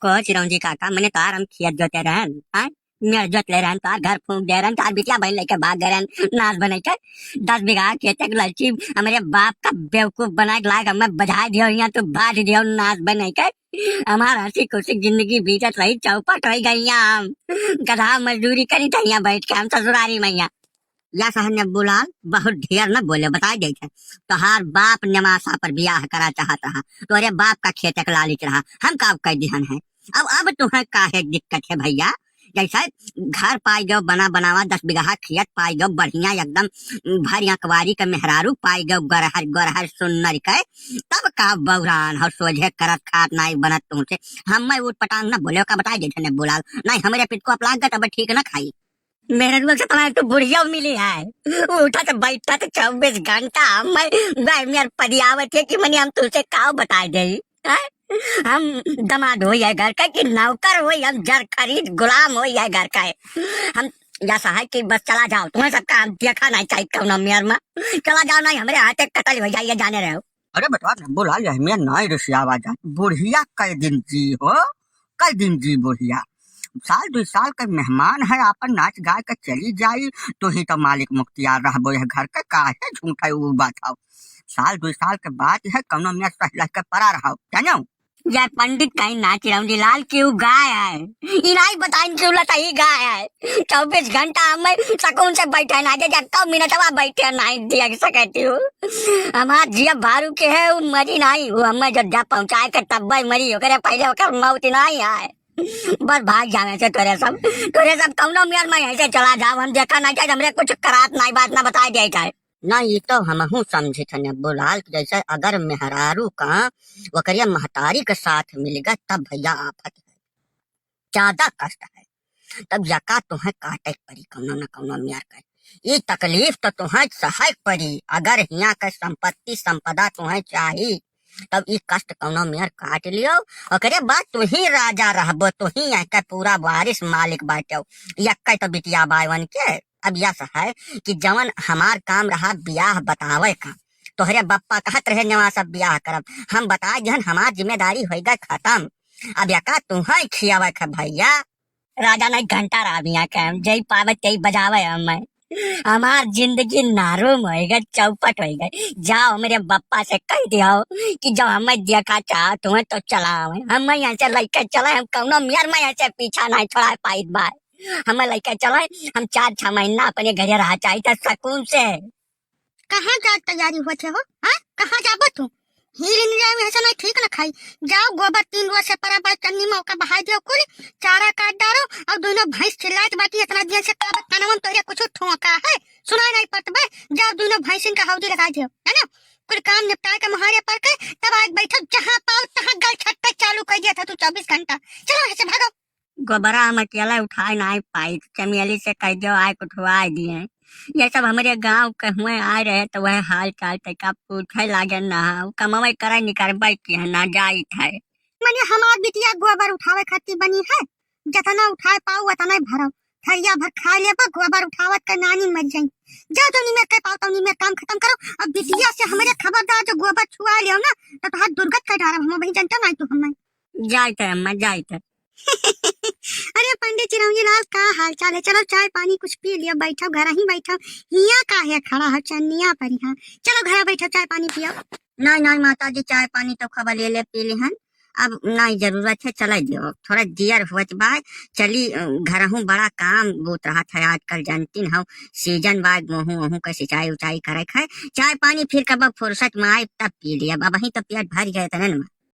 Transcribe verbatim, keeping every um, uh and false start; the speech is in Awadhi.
को चिरौंजी काका, मने तोहार हम खेत जोते रहन, हाँ? मेड़ जोत ले रहन, तोहार घर फूंक दे रहन, तोहार बिटिया बहिन लेके भाग गए रहन, नास बनई के। दस बीघा खेत एक ललची हमरे बाप का बेवकूफ बनाए के लायक हमें बजाए दियो, यहाँ तू बांट दियो, नास बनई के। हमार हंसी खुशी जिंदगी बीतत रही, चौपट रही गई यहाँ हम। गधा मजदूरी करी था यहाँ बैठ के हम ससुरारी में यहाँ। या सहन ने बुलाल, बहुत ढेर न बोले, बताई देत है। तोहार बाप नेवासा पर बियाह करा चाहत रहा, तोहरे बाप का खेत के लालच रहा, हम का कह दिहन है। अब, अब तुहें काहे दिक्कत है भैया? जैसे घर पाई गयो बना बनावा, दस बीघा खेत पाई गयो बढ़िया एकदम, भर अकवारी के मेहरारू पाई गयो, गरहर गरहर सुन्नर के, तब का बौरान हो, सोझे करत खात नाई बनत तुमसे। हम मैं उठ पटांग न बोले का, बताई देत है ने बुलाल, नहीं हमरे पिट को अपलाग गत अब ठीक न खाई। मेहररुआ से तुम्हें तो बुढ़िया मिली है, उठत बैठत चउबीस घंटा। मैं, मैं मेर पदियावत है कि मने हम तुझसे काव बताई देई, हैं? हम दमाद होई है घर का कि नौकर होई, हम जर खरीद गुलाम होई है घर का। हम या सहाय कि बस चला जाओ, तुम्हें सबका हम देखा नहीं चाहिए कौनो मेर में। चला जाओ, नहीं हमरे हाथे कतल हो जाइए, जाने रहो। अरे बेटवा, बुला ले, मैं नाई रिसियावा जात। बुढ़िया कै दिन जी हो, कै दिन जी बुढ़िया। साल दुई साल के मेहमान है, आपन नाच गाय के चली जाई, तू ही तो मालिक मुख्तियार रहबो यह घर के, काहे झूठा ऊ बात हो। साल दुई साल के बात है, कौनो में सह लह के परा रहो, जानो? जय पंडित कहीं ना चिरौंजी लाल की ऊ गाय है, ई नाई बताइन कि ऊ लतही गाय है। चउबीस घंटा हमें सुकून से बैठे ना दे, जब मिनटवा बैठे नाई देख सकती हूँ। हमार जिया बारू के है, ऊ मरी नाई, ऊ हमें जो जा पहुँचाए के तब्बे मरी, ओकरे पहले ओकर मौत नाई आए। बस भाग जावे से तोरे सब, तोरे सब कौनो मेर में ऐसे चला जाओ, हम देखा नहीं जाए, हमरे कुछ करात नाई, बात ना बताए दे जाए। ना, ई तो हमहू समझित हन अब्बू लाल कि जैसे अगर मेहरारू का ओकरे महतारी के साथ मिल गए, तब भैया आफत है, ज्यादा कष्ट है। तब यका तुहें काटे के परी कौनो न कौनो मेर के। ई तकलीफ तो तुहें सहे के परी। अगर हियां के संपत्ति संपदा तुहें चाही, तब ई कष्ट कौनो मेर काट लियो। ओकरे बाद तू ही राजा रहबो, तू ही यहाँ के पूरा वारिस मालिक बाटो। यक्के तो बिटिया बायवन के। अब यस है कि जवन हमार काम रहा बियाह बतावे का, तोहरे बप्पा कहत रहे नेवासा बियाह करब, हम बताए दिहन, हमार जिम्मेदारी होई गए खत्म। अब यका तुहें खियावे के भैया। राजा नहीं घंटा रहा बिया के, हम जई पावे तई बजावे हमें। हमार जिंदगी नारूम होई गए, चौपट होई गए। जाओ हमरे बप्पा से कह दियो कि जब हमें देखा चाहत हुए तो चला आवे, हमें यहाँ से लइके चले, हम कौनो मेर में यहाँ से पीछा नहीं छोड़ा पाइत भाई। हमें लइके चले, हम चार छह महीना अपने घरे रहा चाहिए था सुकून से। कहाँ जाए तैयारी होत है हो? हाँ, कहाँ जाबो तू? हीर इंडिया में ऐसा नहीं ठीक ना खाई। जाओ गोबर तीन रोज से परा बा चन्नी में ओका बहाई दियो कुल, चारा काट डारो और दोनों भैंस चिल्लात बाटी इतना दिन से, का कनवा में तोरे कुछ ठोका है, सुनाई नहीं पड़त बे। जाओ दोनों भैंसिन का हौदी लगा दियो, है ना? कुल काम निपटाए के मुहारे पर के तब आज बैठो, जहाँ पाओ तहाँ गल छट्टे चालू कर दिया था तू चउबीस घंटा। चलो यहाँ से भागो। गोबरा हम अकेला उठाए नाई पाई, चमेली से कह दियो आए के उठवाए दिए। ये सब हमरे गाँव के हुए आए रहे तो वह हाल चाल तैका पूछे लागे ना, उ कमवे करे निकरबे की है ना जाइत है। मने हमार बिटिया गोबर उठावे खातिर बनी है, जतना उठाए पाऊ उतना ही भरो, थरिया भर खा लेबा, गोबर उठावत के नानी मर जाई। जा जौनी मेर कह पाओ तौनी मेर काम खत्म करो, अब बिटिया से हमरे खबरदार जो गोबर छुआ लियो ना तो तोहार दुर्गत कर डारब हम, वही जनता नहीं तू हमें। जाइत है अम्मा, जाइत है। अरे पंडित चिरौंजी लाल, का हाल चाल है? चलो चाय पानी कुछ पी लियो, बैठो घर ही बैठो, हिया काहे खड़ा हो चन्निया पर यहाँ, चलो घर बैठो चाय पानी पियो। नहीं नहीं माता जी, चाय पानी तो खबा ले ले पी लिहन, अब नहीं जरूरत है, चले दियो, थोड़ा जियर होत बा, चली अ, घरहू बड़ा काम बूत रहत है आजकल, जानती हो सीजन बा, गेहूं ओहूं के सिंचाई उचाई करे के है, चाय पानी फिर कब फुर्सत में आए तब पी लिया, अब वहीं तो पेट भर गए तने न।